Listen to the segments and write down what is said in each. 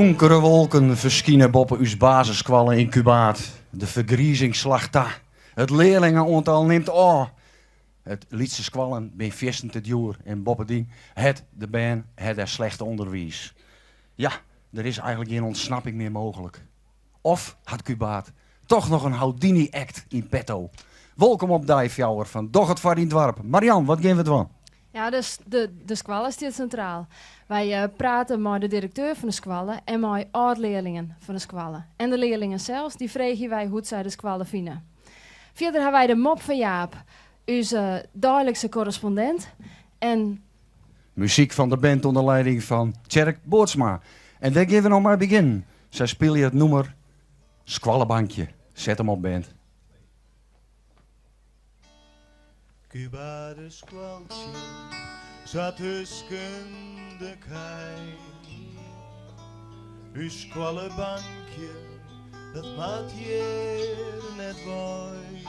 Donkere wolken ferskine boppe ús basisskoalle yn Kûbaard. De fergrizing slacht ta. It learlinge-oantal nimt ôf. It lytse skoallen binne fierstente djoer en boppedien hat de bern ha dêr slecht ûnderwiis. Ja, der is eigenlik gjin ûntsnapping mear mooglik. Of hat Kûbaard toch noch in Houdini-act yn petto? Wolkom op dei fjouwer fan Doch it foar dyn doarp. Marian, wat gean we dwaan? Ja, dus de, de skoalle stiet sintraal. Wy eh, prate mei de direkteur fan de skoalle en mei âld-learlingen fan de skoalle. En de learlingen sels, dy freegje wy hoe't sy de skoalle fine. Fierder ha wy de mop fan Jaap, ús eh, deilikse korrespondint. En Muzyk fan de band ûnder lieding fan Tjerk Bootsma. En dêr gean we no mei begjinnen. Sy spylje it nûmer Skoallebankje. Set him op, band. Kûbaarder skoaltsje sa tusken de kij. Ús skoallebankje, dat moat hjir net wei.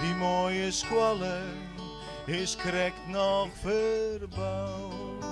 Dy moaie skoalle is krekt noch ferboud.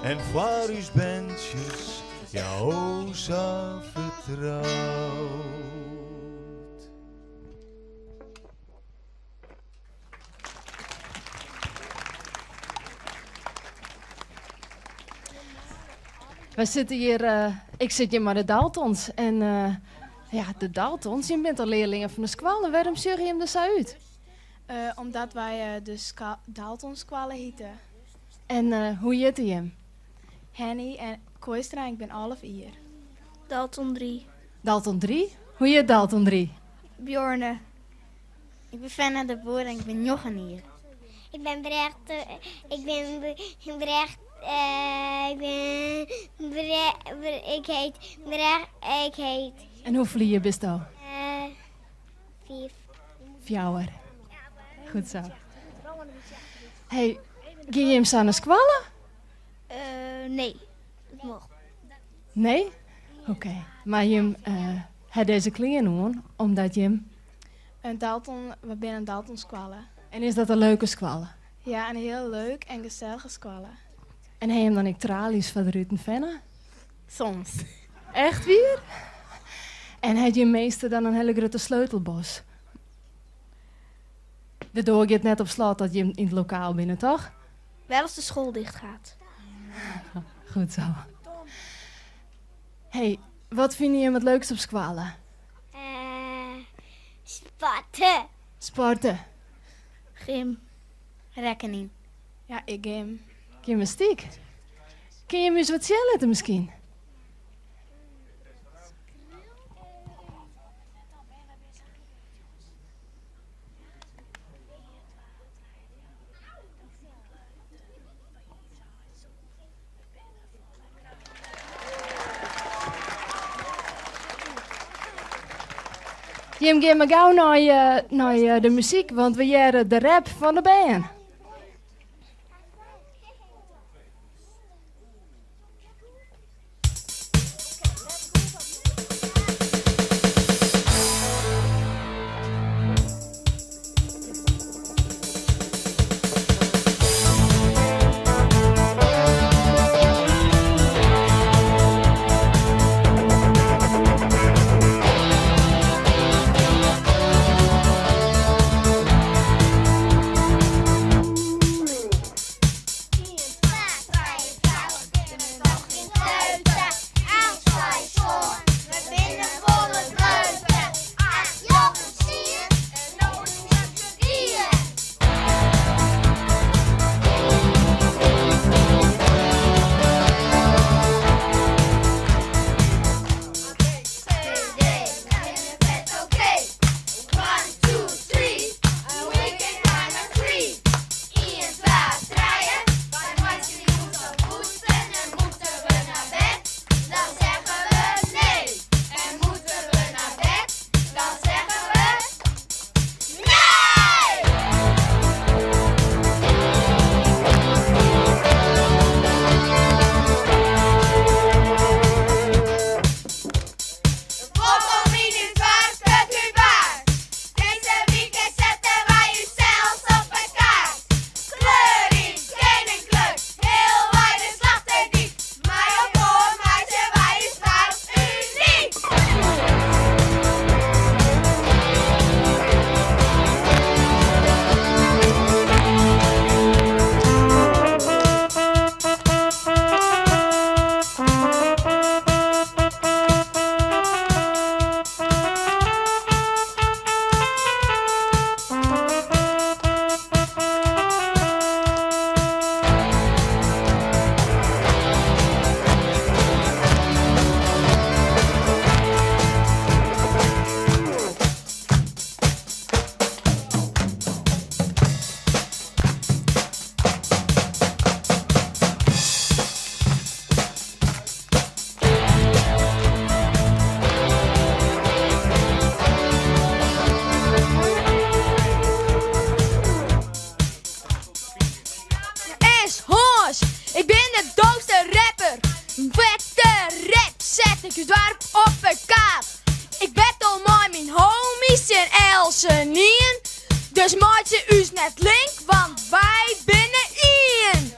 En foar ús berntsjes, ja o sa fertroud. Wy sitte hjir, eh, ik sit hjir mei de Daltons. En eh, ja, de Daltons, jim binne toch learlingen fan de skoalle? Wêrom sjogge jim der sa út? Eh, omdat wy de Daltonskoalle hite. En hoe hjitte jim? Henny en Kooistra, ik bin 11 jier. Dalton 3. Dalton 3? Hoe hjit Dalton 3? Bjorne. Ik bin Fenna de Boer en ik bin njoggen jier. Ik bin Brecht, ik bin Brecht, ik bin Bre, ik heet Brecht, ik heet. En hoefolle jier bisto? Fiif. Fjouwer. Goed sa. Hey, gean jim sa nei skoalle? Nee, dat mocht. Nee? Oké. Mar jim ha dizze klean oan omdat jim. Een Dalton, we binne in Daltonskoalle. En is dat in leuke skoalle? Ja, in hiel leuk en gesellige skoalle. En ha jim dan ek tralies foar de ruten, Fenna? Soms. Echt wier? En hat jim meester dan in hiele grutte sleutelbos? De doar giet net op slot as jim yn it lokaal binne, toch? Wel as de school dicht gaat. Goed zo. Hey, wat fine jim it leukst op skoalle? Sporte. Sporte. Gym. Rekkening. Ja, ik gym. Gymnastyk. Kin jim ús wat sjen litte miskien? Jim gean mar gau nei, nei de muzyk, want we hearre de rap fan de bern. eltsenien. Dus meitsje ús net link, want wy binne ien!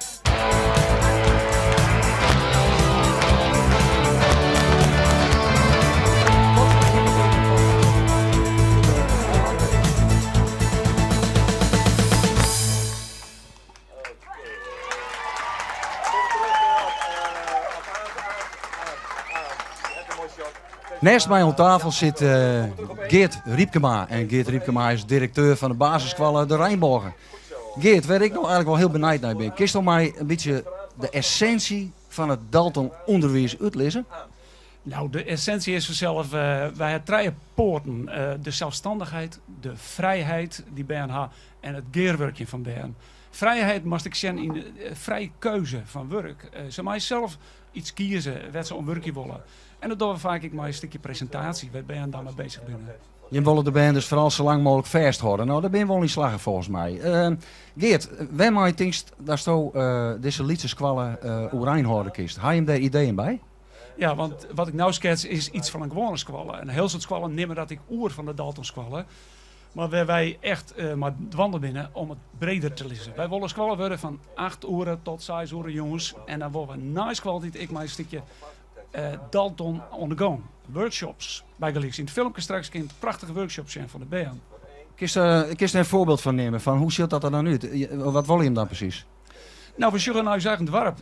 Neist my oan tafel sit Geert Rypkema. En Geert Rypkema is direkteur fan de basisskoalle De Reinbôge. Geert, wêr't ik no eigenlik wol hiel benijd nei bin, kinsto my in bytsje de essinsje fan it Dalton ûnderwiis útlizze? Nou, de essentie is fansels, wy ha trije poaten. De selsstannichheid, de frijheid dy't bern ha en it gearwurkjen fan bern. Frijheid moatst ek sjen yn frije keuze fan wurk. Se meie sels iets kieze wêr't se oan wurkje wolle. En dat dogge we faak ek mei in stikje presintaasje wêr't bern dan mei besich binne. Jim wolle de bern dus foaral sa lang mooglik fêsthâlde. No, dêr binne we wol yn slagge folgens my. Geert, wêrmei tinkst datsto dizze lytse skoalle oerein hâlde kinst? Ha jim dêr ideeën by? Ja, want wat ik no skets is iets fan in gewoane skoalle. In hiel soad skoallen nimme dat ek oer fan de Daltonskoalle. Mar wêr wy echt mei dwaande binne om it breder te lizzen. Wy wolle skoalle wurde fan 8 oere tot 6 oere jûns. En dan wolle we nei skoaltiid ek mei in stikje Dalton oan de gong. Workshops bygelyks. Yn it filmke straks kin prachtige workshops sjen fan de bern. Kinst dêr in foarbyld fan nimme? Fan hoe sjocht dat der dan út? Wat wolle jim dan presys? Nou, we sjogge nei ús eigen doarp.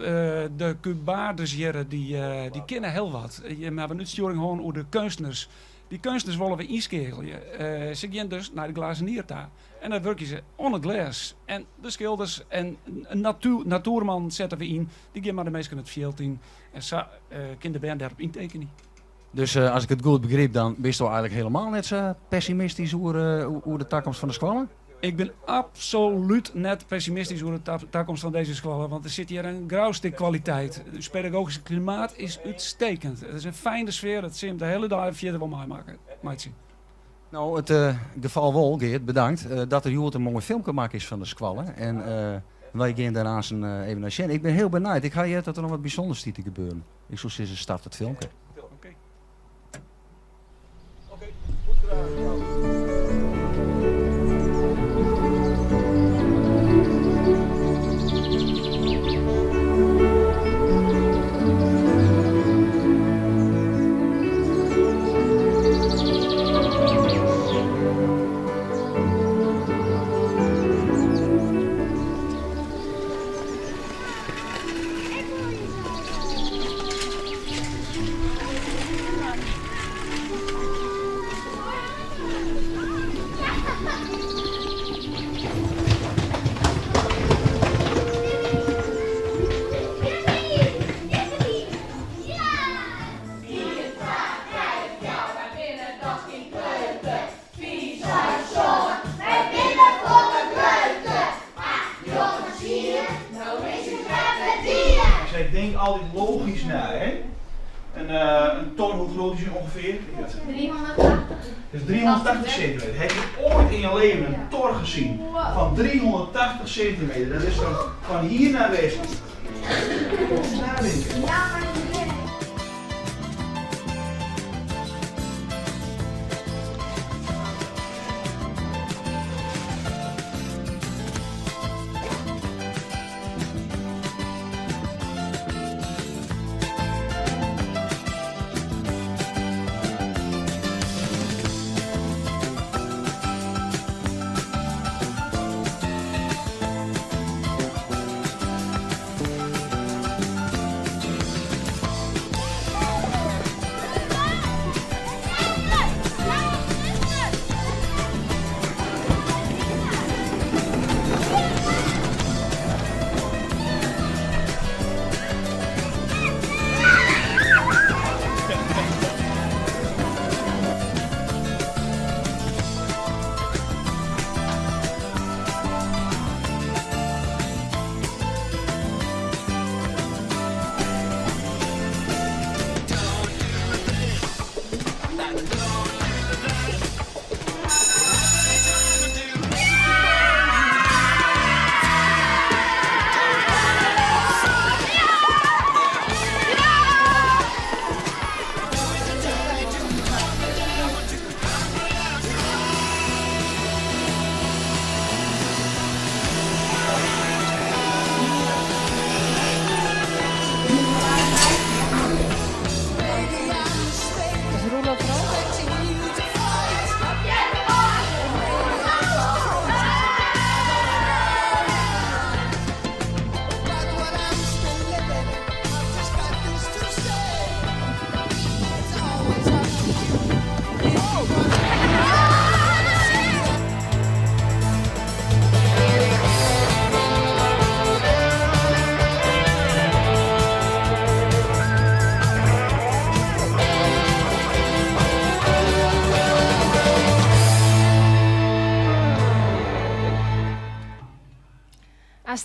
De Kubaarders hjirre, dy kinne hiel wat. Jim hawwe in útstjoering hân oer de keunstners. Dy keunstners wolle we ynskeakelje. Se gean dus nei de glazenier ta en dan wurkje se oan it glês. En de skilders en in natoerman sette we yn. Dy gean mei de minsken it fjild yn en sa kin de bern dêrop yntekenje. Dus as ik it goed begryp, dan bisto eigenlik helemaal net sa pessimistysk oer de takomst fan de skoalle? Ik bin absolút net pessimistysk oer de takomst fan dizze skoalle, want der sit hjir in grou stik kwaliteit. Us pedagogyske klimaat is uitstekend. It is in fijne sfear, dat sil him de hiele dei fierder wol meimeitsje. No, it gefal wol, Geert, bedankt, dat der hjoed in moai filmke makke is fan de skoalle. En wy gean dêr aansen even nei sjen. Ik bin hiel benijd. Ik ha heard dat der noch wat bysûnders stiet te gebeuren. Ik soe sizze, start it filmke. Ik denk altyd logysk nei, hè. In ton, hoe groot is die ongeveer? 380. Dat is 380 centimeter. Heb je ooit in je leven een tor gezien van 380 centimeter? Dat is dan van hier naar west. Eens nadenken. Ja, maar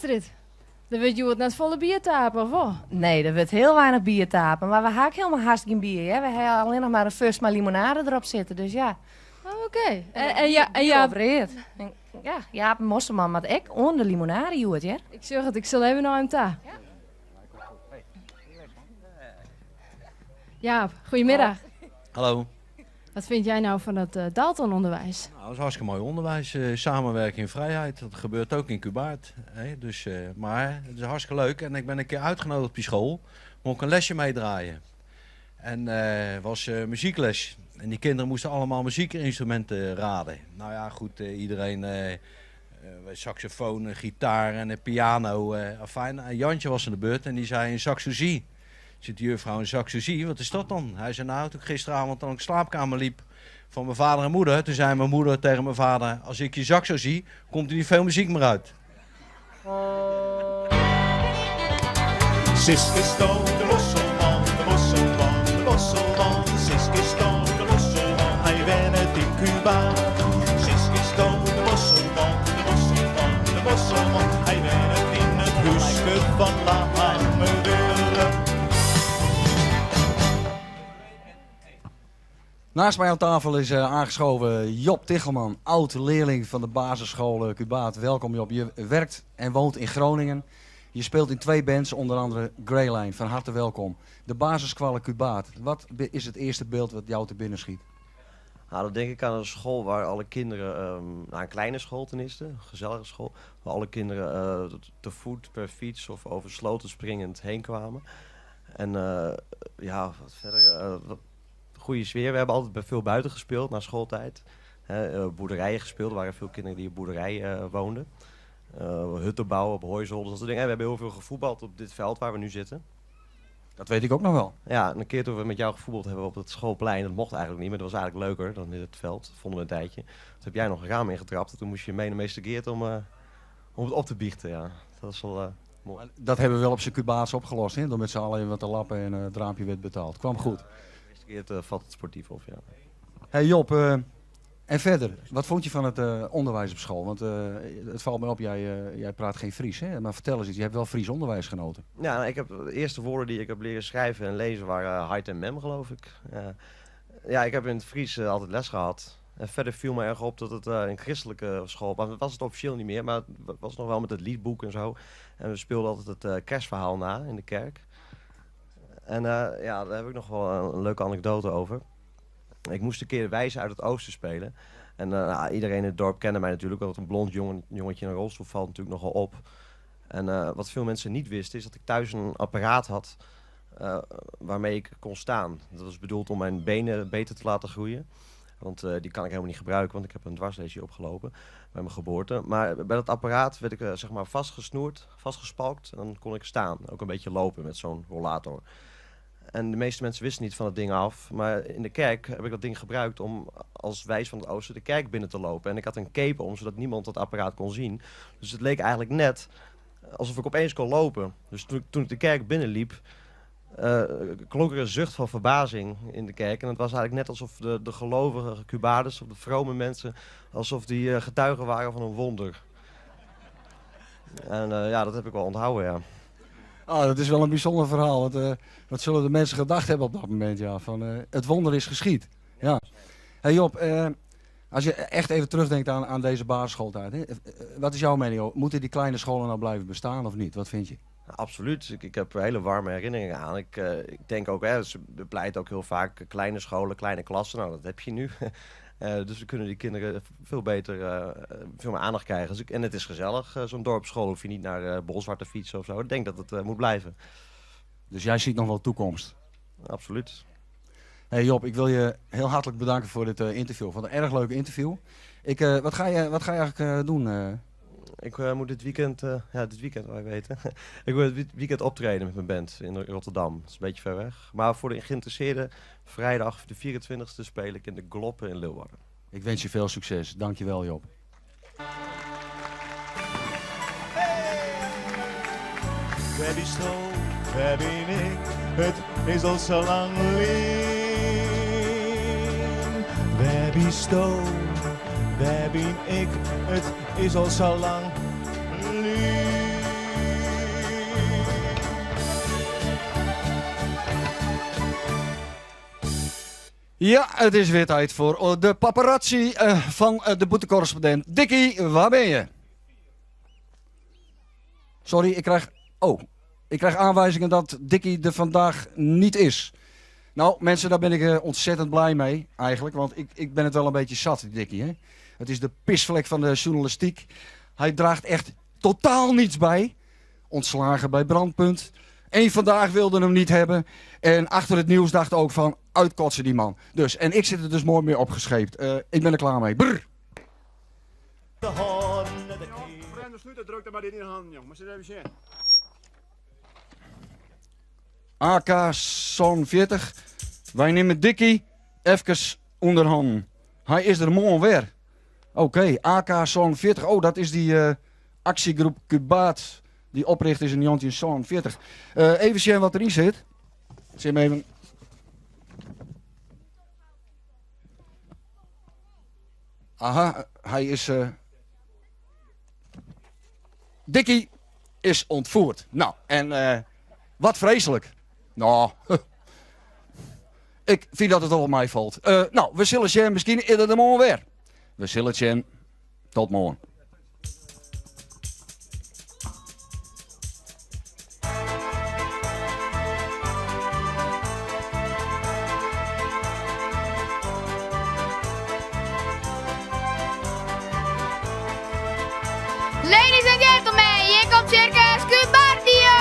Astrid, der wurdt hjoed net folle bier tape, of wol? Nee, der wurdt hiel weinich bier tape. Mar we ha ek hielendal hast gjin bier, hear. We ha allinnich mar in fust mei limonade derop sitten, dus ja. Oh, oké. En, ja, en ja, Op read. Ja, Jaap Mosselman moat ek oan de limonade hjoed, hear. Ik sjoch it, ik sil even nei him ta. Jaap, goedemiddag. Hallo. Wat vind jij nou van dat Dalton-onderwijs? Nou, dat is hartstikke mooi onderwijs. Samenwerking in vrijheid. Dat gebeurt ook in Kûbaard. Hè? Dus, maar het is hartstikke leuk. En ik ben een keer uitgenodigd op die school. Mocht ik een lesje meedraaien. En was muziekles. En die kinderen moesten allemaal muziekinstrumenten raden. Nou ja, goed, iedereen saxofoon, gitaar en een piano. Afijn, en Jantje was aan de beurt en die zei een saxosie. Zit de juffrouw, een saxosie, wat is dat dan? Hij zei, nou, toen ik gisteravond aan de slaapkamer liep van mijn vader en moeder, toen zei mijn moeder tegen mijn vader, als ik je saxo zie, komt er niet veel muziek meer uit. Siske Stoot, de mosselman, de mosselman, de mosselman. Siske Stoot, de mosselman, hy wennet yn Kûbaard. Siske Stoot, de mosselman, de mosselman, de mosselman. Hy wennet yn it húske fan Lange Wille. Naast mij aan tafel is aangeschoven Job Tichelman, oud-leerling van de basisschool Kûbaard. Welkom Job, je werkt en woont in Groningen. Je speelt in 2 bands, onder andere Greyline. Van harte welkom. De basisskoalle Kûbaard, wat is het eerste beeld wat jou te binnen schiet? Nou, dan denk ik aan een school waar alle kinderen, nou, een kleine school ten eerste, een gezellige school, waar alle kinderen te voet, per fiets of over sloten springend heen kwamen. En ja, wat verder, wat goede sfeer. We hebben altijd bij veel buiten gespeeld na schooltijd. Hè, boerderijen gespeeld, er waren veel kinderen die op boerderijen woonden. Hutten bouwen op hooizolders, dat soort dingen. En we hebben heel veel gevoetbald op dit veld waar we nu zitten. Dat weet ik ook nog wel. Ja, en een keer toen we met jou gevoetbald hebben op het schoolplein, dat mocht eigenlijk niet, maar dat was eigenlijk leuker dan in het veld, vonden we een tijdje. Toen heb jij nog een raam ingetrapt en toen moest je mee naar meester Geert om het op te biechten. Ja. Dat is wel mooi. Maar dat hebben we wel op zijn Cubaans opgelost, hè? Door met z'n allen even wat te lappen en het raampje werd betaald. Kwam goed. Ja, meester Geert vat het sportief op, ja. Hey Job, en verder, wat vond je van het onderwijs op school? Want het valt me op, jij praat geen Fries, hè? Maar vertel eens iets, je hebt wel Fries onderwijs genoten. Ja, nou, de eerste woorden die ik heb leren schrijven en lezen waren heit en mem, geloof ik. Ja. Ja, ik heb in het Fries altijd les gehad. En verder viel me erg op dat het een christelijke school was. Dat was het officieel niet meer, maar het was nog wel met het liedboek en zo. En we speelden altijd het kerstverhaal na in de kerk. En ja, daar heb ik nog wel een leuke anekdote over. Ik moest een keer de Wijze uit het Oosten spelen. En iedereen in het dorp kende mij natuurlijk, want een blond jongetje in een rolstoel valt natuurlijk nogal op. En wat veel mensen niet wisten is dat ik thuis een apparaat had waarmee ik kon staan. Dat was bedoeld om mijn benen beter te laten groeien. Want die kan ik helemaal niet gebruiken, want ik heb een dwarslesie opgelopen bij mijn geboorte. Maar bij dat apparaat werd ik vastgesnoerd, vastgespalkt en dan kon ik staan. Ook een beetje lopen met zo'n rollator. En de meeste mensen wisten niet van het ding af. Maar in de kerk heb ik dat ding gebruikt om als wijs van het oosten de kerk binnen te lopen. En ik had een cape om, zodat niemand dat apparaat kon zien. Dus het leek eigenlijk net alsof ik opeens kon lopen. Dus toen ik de kerk binnenliep, klonk er een zucht van verbazing in de kerk. En het was eigenlijk net alsof de gelovige Cubaarders of de vrome mensen, alsof die getuigen waren van een wonder. En dat heb ik wel onthouden, ja. Oh, dat is wel een bijzonder verhaal. Want wat zullen de mensen gedacht hebben op dat moment? Ja, van het wonder is geschied. Ja. Hey Job, als je echt even terugdenkt aan deze basisschooltijd. Hè? Wat is jouw mening? Joh? Moeten die kleine scholen nou blijven bestaan of niet? Wat vind je? Ja, absoluut. Ik heb er hele warme herinneringen aan. Ik denk ook, hè, ze bepleiten ook heel vaak kleine scholen, kleine klassen. Nou, dat heb je nu. Dus we kunnen die kinderen veel beter, veel meer aandacht krijgen. En het is gezellig, zo'n dorpsschool. Hoef je niet naar Bolsward te fietsen of zo. Ik denk dat het moet blijven. Dus jij ziet nog wel toekomst? Absoluut. Hey Job, ik wil je heel hartelijk bedanken voor dit interview. Ik vond het een erg leuk interview. Wat ga je eigenlijk doen? Ik moet dit weekend, ja, dit weekend, wij weten. Ik moet dit weekend optreden met mijn band in Rotterdam. Dat is een beetje ver weg. Maar voor de geïnteresseerden, vrijdag de 24e speel ik in de Gloppen in Leeuwarden. Ik wens je veel succes. Dankjewel, Job. Hey! Wêr bisto, wêr bin ik? It is al sa lang lyn. Wêr bisto, wêr bin ik? It is al sa lang lyn. Ja, it is wer tiid foar de paparazzi fan de bûtenkorrespondint. Dikkie, waar ben je? Sorry, ik krijg... Oh, ik krijg aanwijzingen dat Dikkie er vandaag niet is. Nou, mensen, daar ben ik ontzettend blij mee eigenlijk. Want ik ben het wel een beetje zat, Dikkie. Hè? Het is de pisvlek van de journalistiek. Hij draagt echt totaal niets bij. Ontslagen bij Brandpunt. Eén Vandaag wilde hem niet hebben. En achter het nieuws dacht ook van, uitkotsen die man. Dus, en ik zit er dus mooi mee opgescheept. Ik ben er klaar mee. Brr. Vreemde sluiter drukt er maar in de handen, jong. Maar zit even zien. AK Son 40. Wij nemen Dikkie even onder handen. Hij is er morgen weer. Oké, AK Son 40. Oh, dat is die actiegroep Kubaard. Die opricht is in 1940. Even zien wat erin zit. Zie hem even. Aha, hij is... Dikkie is ontvoerd. Nou, en wat vreselijk. Nou, ik vind dat het al op mij valt. Nou, we zullen zien misschien eerder de morgen weer. We zullen zien. Tot morgen. Ladies and gentlemen, hier komt Circus Cubardio!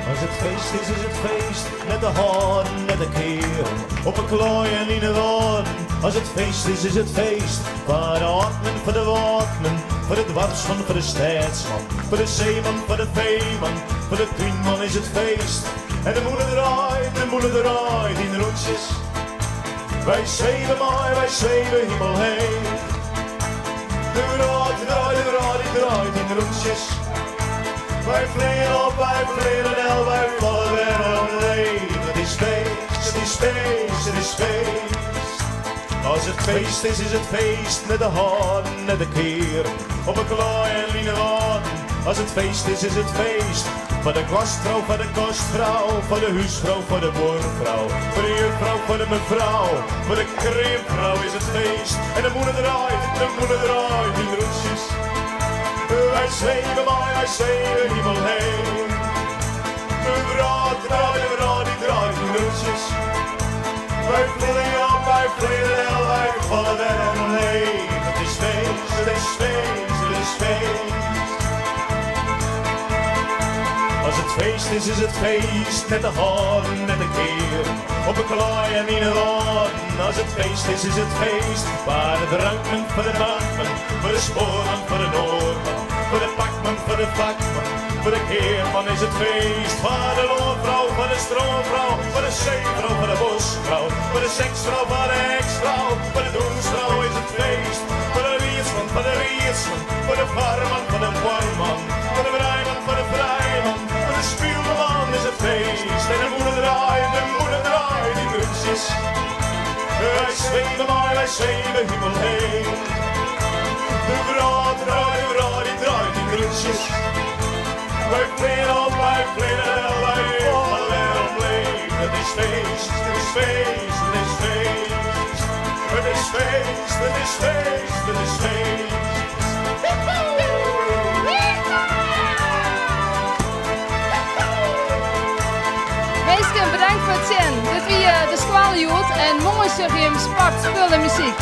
Als het feest is, is het feest, met de hoorn, met de keel, op een klooi en in de woorden. Als het feest is, is het feest, voor de orkman, voor de woordman, voor de dwarsman, voor de stadsman, voor de zeeman, voor de veeman, voor de tuinman is het feest. En de moeder draait, de moeder draait in de rondjes. Wij zweven mooi, wij zweven hemel heen. De draait, draait, de draait, die draait in de rondjes. Wij vliegen op, wij vliegen en wij vallen weer omheen. Het is feest, het is feest, het is feest. Als het feest is, is het feest met de hoorn en de keer. Op een klooi en liene. Als het feest is, is het feest. Voor de kwastvrouw, voor de kostvrouw, voor de huisvrouw, voor de boervrouw. Voor de juffrouw, voor de mevrouw, voor de kreemvrouw is het feest. En de moeder draait, de moeder draait in roesjes. Wij zweven mooi, wij zweven hemel heen. De draad draait, de draad die draait in roesjes. Wij vliegen op, wij vliegen en wij vallen weer omheen. Het is feest, het is feest, het is feest. Als het feest is, is het feest, met de hoorn en de keer. Op een klooi en in een woorden. Als het feest is, is het feest. Waar de drankman, voor de bankman, voor de spoorman, voor de noorman. Voor de pakman, voor de vakman, voor de keerman is het feest. Voor de loonvrouw, voor de stroomvrouw, voor de zeevrouw, voor de bosvrouw. Voor de seksvrouw, voor de ex-vrouw, voor de doensvrouw is het feest. Voor de riedsman, voor de riedsman, voor de varman, voor de voorman. Voor de vrijman, voor de vrijman, voor de spielman is het feest. En de moeder draait, de moeder draait die mutsjes. Wij zweven maar, wij zweven hemel heen. De draad draait, de draad die draait die mutsjes. Wij vliegen op, wij vliegen en wij vallen weer omleeg. Het is feest, het is feest, het is feest. Het is feest, het is feest, het is feest. Minsken, bedankt foar it sjen. Dit wie de Skoallehjoed en moarn sjogge jim sport, spul en muzyk.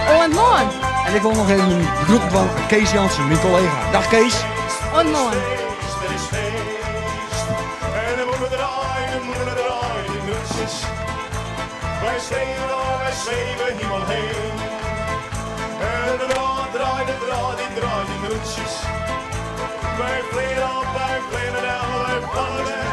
Oant moarn. En ik wil noch even de groeten fan Kees Jansen, myn kollega. Dag Kees. Oant moarn. Het is feest. En de moeder draait, de moeder draait in mutsjes. Wij zweven door, wij zweven hemel heen. En de draad draait, de draad die draait in mutsjes. Wij vliegen op, wij vliegen en wij vallen weer.